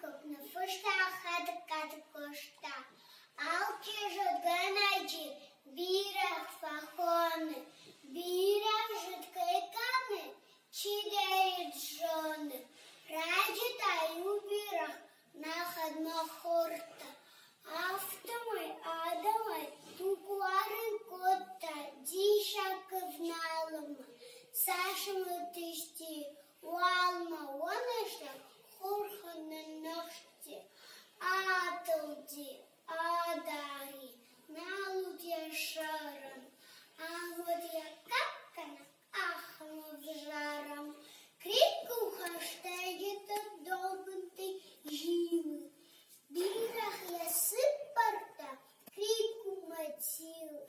Епископ ныффыста Хетӕгкаты Къоста. Алчи зыдгӕнӕджы бирӕгъ фӕхоны, бирӕгъ зыд кӕй кӕны, чидӕрид зоны. Раджы та иу бирӕгъ нӕхӕдмӕ хордта, афтӕмӕй адӕмӕй туг уарын кодта диссаг ӕвналынмӕ. Цас мытысти, уалмӕ уонӕстӕ хурхы нынныхсти, атылди, адари, нал уыд йӕ сӕрӕн, ам уыд йӕ кӕккӕнӕ ахӕм ӕвзарӕм. Крикку хӕстӕджыты долгуынты зилы, бирӕгъ йӕ цыппӕртӕ Криккумӕ тилы.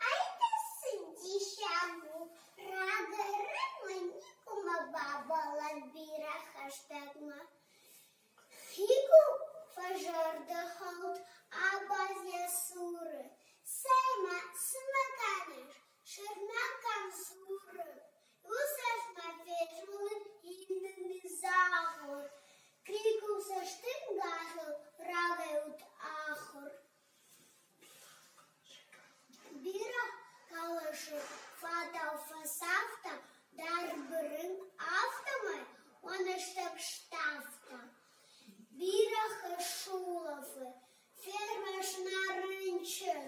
Ай та сын диссаг у, рагӕй-рагмӕ никуыма бабӕллӕд бирӕ хӕстӕгмӕ. Хику фӕзӕрдӕхӕлд абаз йӕ цуры. Цӕй-ма, цы мӕ кӕныс, сырдмӕ кӕм дзуры? Иу цӕстмӕ фезмӕлын, иннӕ ныдзагъуыр. Крику цӕстӕнгасыл рагӕй уыд ахуыр. Бирӕ хъӕлӕсы фатау фӕцавта даргъбырынкъ, афтӕмӕй уӕныстӕг сдавта. Бирӕ хӕсулӕфы, фервӕзт ма рынчын.